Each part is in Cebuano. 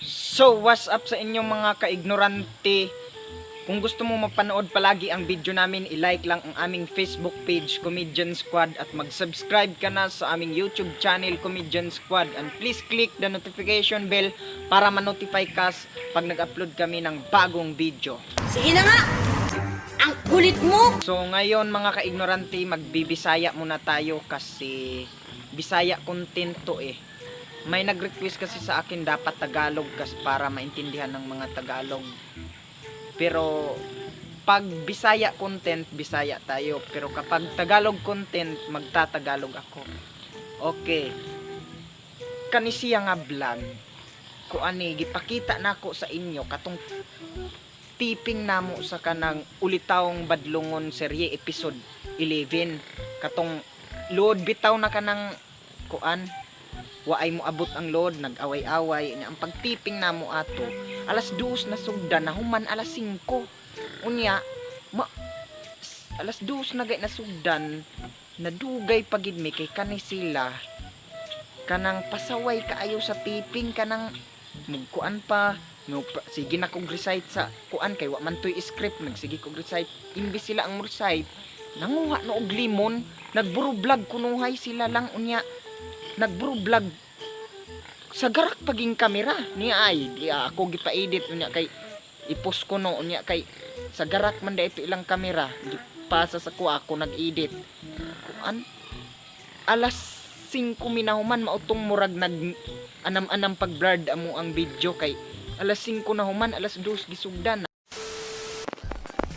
So, what's up sa inyong mga kaignorante? Kung gusto mo mapanood palagi ang video namin, i-like lang ang aming Facebook page, Comedian Squad, at mag-subscribe ka na sa aming YouTube channel, Comedian Squad. And please click the notification bell para ma-notify ka pag nag-upload kami ng bagong video. Sige na nga! Ang kulit mo! So ngayon, mga kaignorante, magbibisaya muna tayo kasi Bisaya content to eh. May nag-request kasi sa akin, dapat Tagalog kasi para maintindihan ng mga Tagalog. Pero pag Bisaya content, Bisaya tayo. Pero kapag Tagalog content, magtatagalog ako. Okay. Kani siya nga vlog ko ani gipakita nako sa inyo katong taping namo sa kanang Ulitawong Badlungon serye episode 11, katong load bitaw na kanang kuan, waay mo abot ang load, nag-away-away nya. Ang pagtaping namo ato, alas 2 na sugda, nahuman alas 5. Unya ma, alas 2 na gay nasugdan, nadugay pagid mi kay kani sila kanang pasaway kaayo sa taping, kanang mugkuan pa no, sige na kog recite sa kuan kay wa man toy script. Nagsige kog recite, imbis sila ang recite, nanguha no og limon, nagburo vlog kunuhay sila lang. Unya nagburo vlog sa garak paging kamera niya. Ay di ako gipa-edit unya kay i-post ko no. Unya kay sa garak man da ito ilang kamera, gipasa sa kuha, ako nag-edit kuan. Alas 5 minahuman, mautong murag nag anam-anam pag blurred amo ang video kay alas 5 na human, alas 2 gisugdan.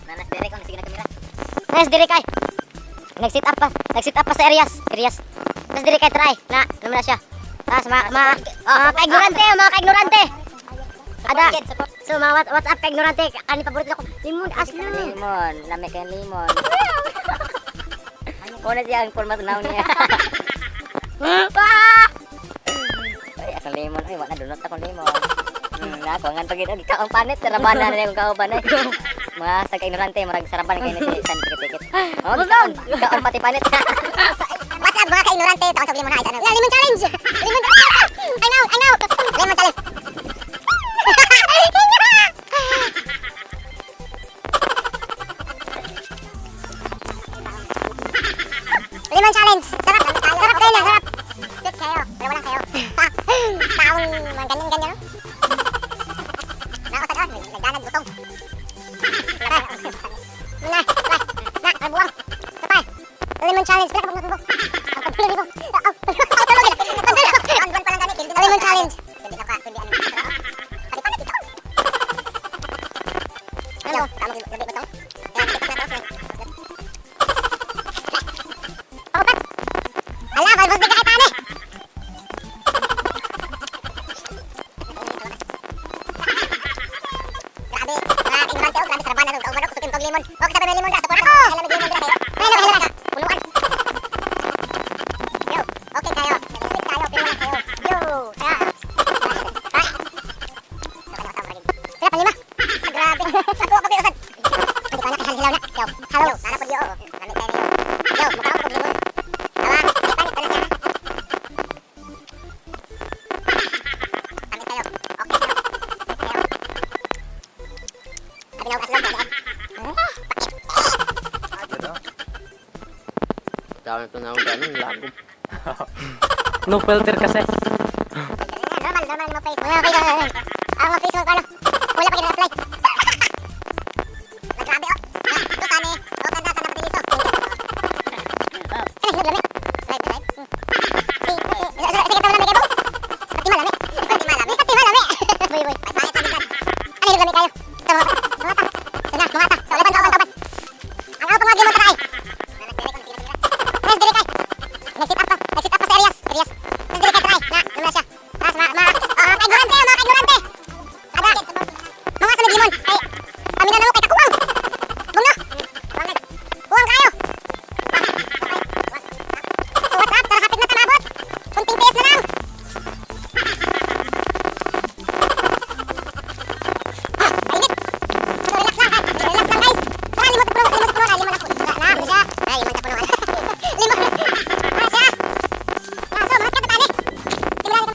Nanas direk ang sige na kamera. Nas direk ay. Nag-sit up pa, nag-sit up pa sa areas, areas. Nas direk ay try na, ano na siya. Tapos mga ka-ignorante, mga ka-ignorante. Ada. So mga what's up, ka-ignorante? Kani paborito ko. Limon aslo. Limon, lami kayong limon. Una siya ang format now niya. Ah! Ay, akong limon. Ay, wala dunot akong limon. Na, ako nga pagid og kaong panit, sarabanan na yung kauban ay. Mga sa ka-ignorante, marag saraban kayo ni si San tikit-tikit. Oh, Busog! Kaon pati panit. What's up, mga ka-ignorante? Taon sa limon ay ano. Lemon challenge. Lemon. I know, I know. Lemon challenge. Lemon challenge. Sarap. Sarap kayo na, sarap. Sweet kayo, pero walang kayo. Taong mga ganyan-ganyan, no? Nakasag, ah, nagdanag butong. Na, na, na, ay buwang. Kapay. Lemon challenge. Pila ka buong natubo? Ang pagtulo dito. Lemon challenge. Kundi na ka, kundi ano. Pati-pati ikaw. Ano? Tama gabi ba to? Kaya kita na to. Pakupat. Ala, balbos di ka kay pane. Grabe, mga ignorante, oh, grabe saraban na kauban, oh, kusukin kog limon. Oh, kasabay may limon ra, support ako. Ay, lamig limon dira kay. Ay, lamig limon ra. Punuan. Yo, okay kayo. Sweet kayo, pero wala kayo. Yo, ah. Ah. Pila pa lima. Ah, grabe. Sa tuwa pa kayo usad. Hindi pa na kay hilaw na. Yo, hello. Nara pod yo. Lami kayo niyo. Yo, mukaon kog limon. Awa, may panit pa na siya. Lami kayo. Okay kayo. Sweet kayo. Abi na aslog dali. Pakit. Dami ko na akong ganun, lagom. No filter kasi. Normal, normal mo face. Mga face, ang mga face mo ano.